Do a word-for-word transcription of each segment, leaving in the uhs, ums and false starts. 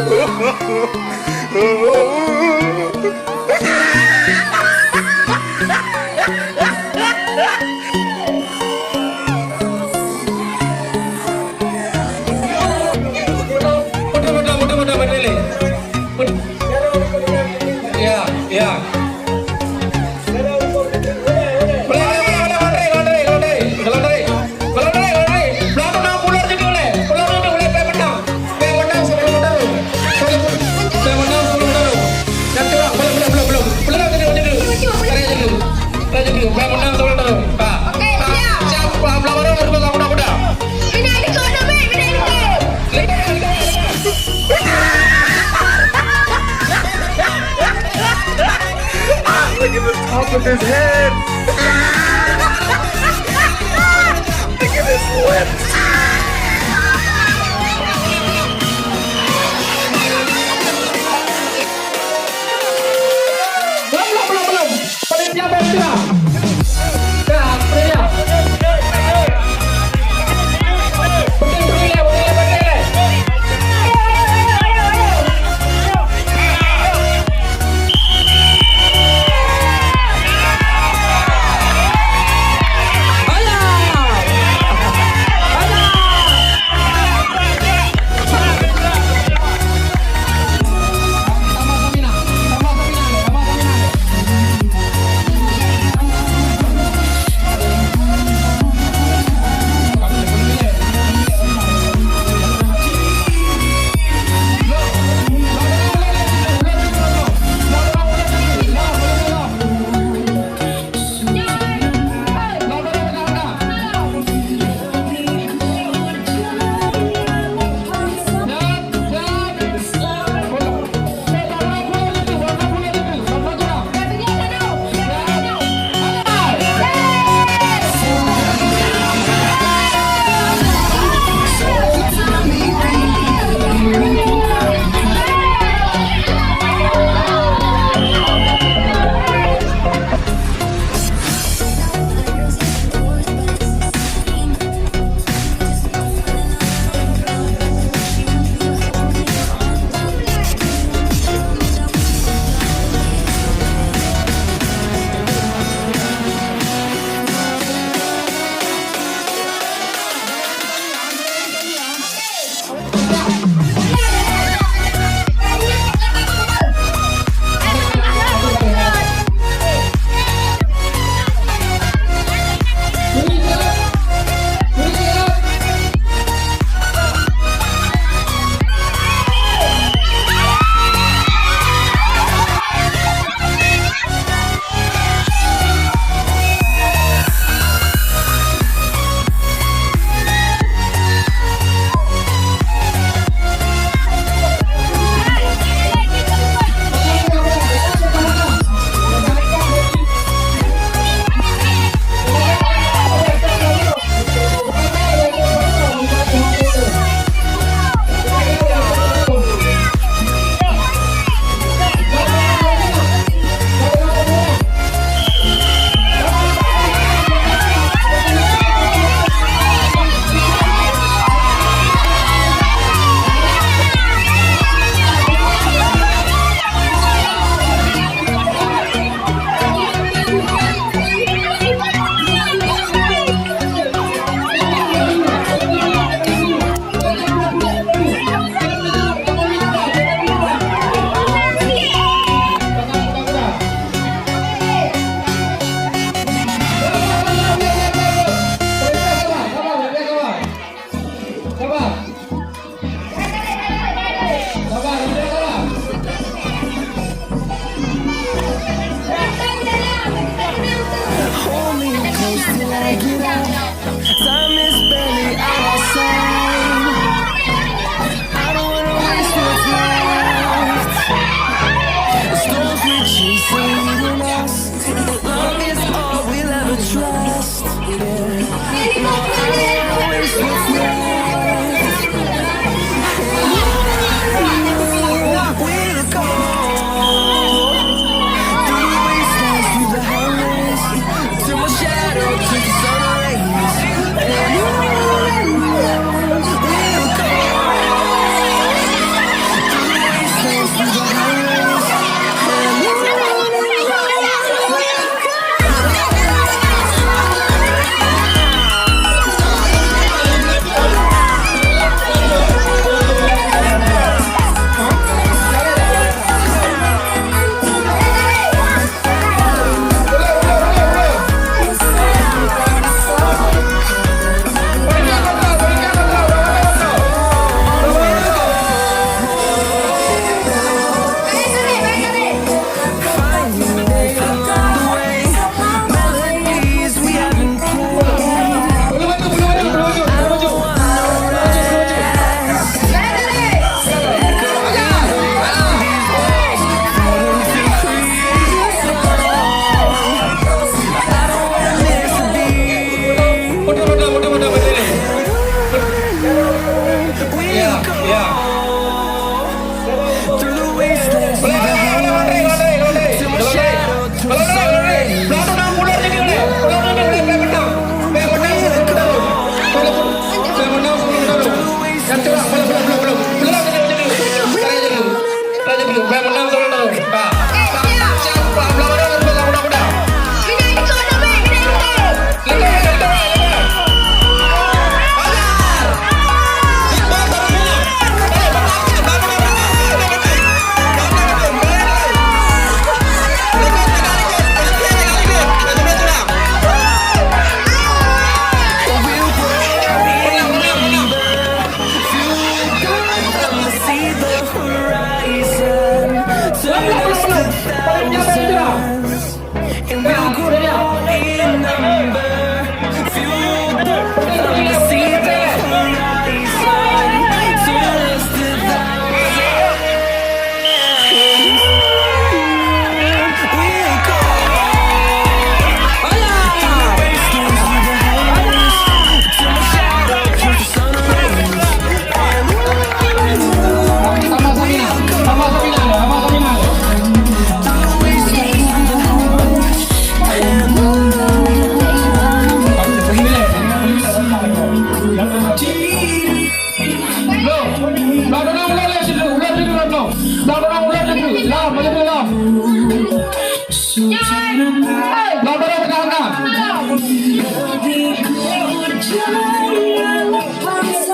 Betul, betul, betul, betul, betul. Ya, ya. Boleh, boleh, boleh, boleh, boleh, boleh, boleh, boleh. Kalau dari, kalau dari, kalau dari, belah tu nak pulang je dulu leh. Pulang je dulu leh, payah menang. Payah menang sebelum taruh. Payah menang sebelum taruh. Dan curang, belum, belum, belum, belum. Belum, belum, belum, belum. Tarik je dulu. Tarik je dulu. Payah menang sebelum taruh. Ha. Okey, ha, siap. Siap, belah, belah baru, belah, belah, belah. Bina di kau, Nabi, bina di kau. Lepas, lepas, lepas. Look at the top of his head. Look at his lip. Belum, belum, belum, belum. Panitia bergerak. Dah, panitia. Betul, betul, ya, betul, ya, betul, ya.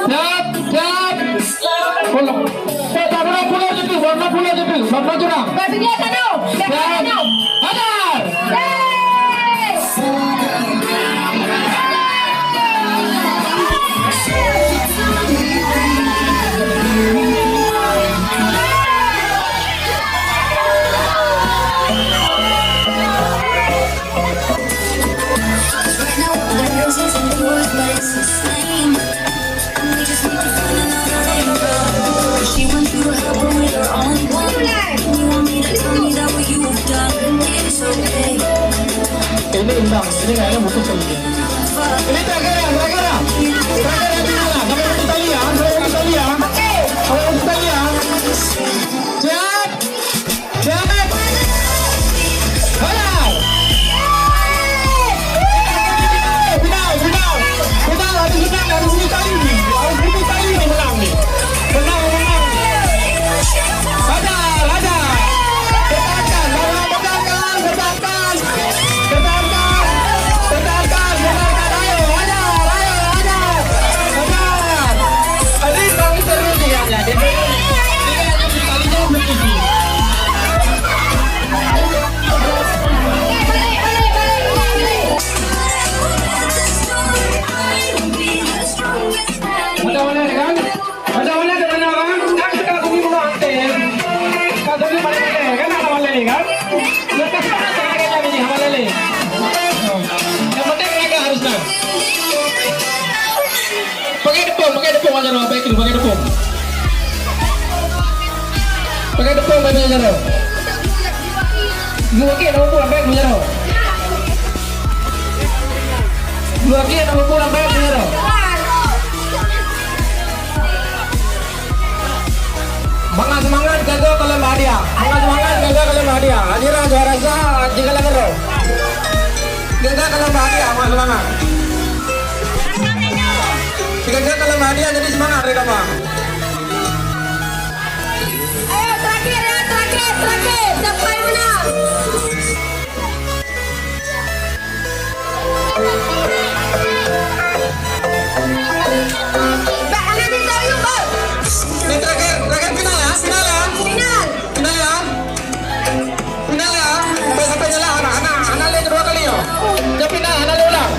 Siap, siap. Pulang. Eh, tak pernah pulang situ, tak pernah pulang situ, tak pernah curang. Bagi dia satu. Siap. Hajar. Ini imbang, ini kayaknya butuh sendiri. Ini terakhir ya, terakhir ya. Terakhir ya, terakhir ya. Sampai putus tali ya, sampai putus tali ya. Sampai putus tali ya. Siap. Siap. Hola. Final, final. Final, habis final, habis final kali ni. Habis final kali ni menang ni. Menang, menang. Hajar, hajar. Pertahankan, pertahankan, pertahankan. Pertahankan, pertahankan, pertahankan. Ayo, hajar, ayo, hajar. Hajar. Tadi bang seru ni ya, ya. Dia, dia, dia, dia, dia, dia, Macam mana kan? Macam mana tu benar kan? Kan kita kat sini pun ada. Kat sini paling ada kan, ada malai kan? Lepas tu ada lagi, ada lagi, ada lagi. Yang penting mereka harus nak. Pakai tepung, pakai tepung, Mak Jaro, pakai tepung, pakai tepung. Pakai tepung, pakai Mak Jaro. Dua kek nama pun, pakai Mak Jaro. Dua kek nama pun, pakai Mak Jaro. Mangat seumangat, gaga kalon bahagia. Mangat seumangat, gaga kalon bahagia. Akhirnya juara sah, jikalau ngeroh. Gaga kalon bahagia, mangat seumangat. Gaga kalon bahagia, jadi seumangat, Reda Bang. Ayo, terakhir ya, terakhir, terakhir. Siapa yang menang? Bang, anak minta yuk, Bang. Ini terakhir, terakhir final ya, final ya. Final. Final ya. Final ya. Sampai, sampai nyalah anak, anak, anak lagi kedua kali ya. Dia final, anak lagi ulang.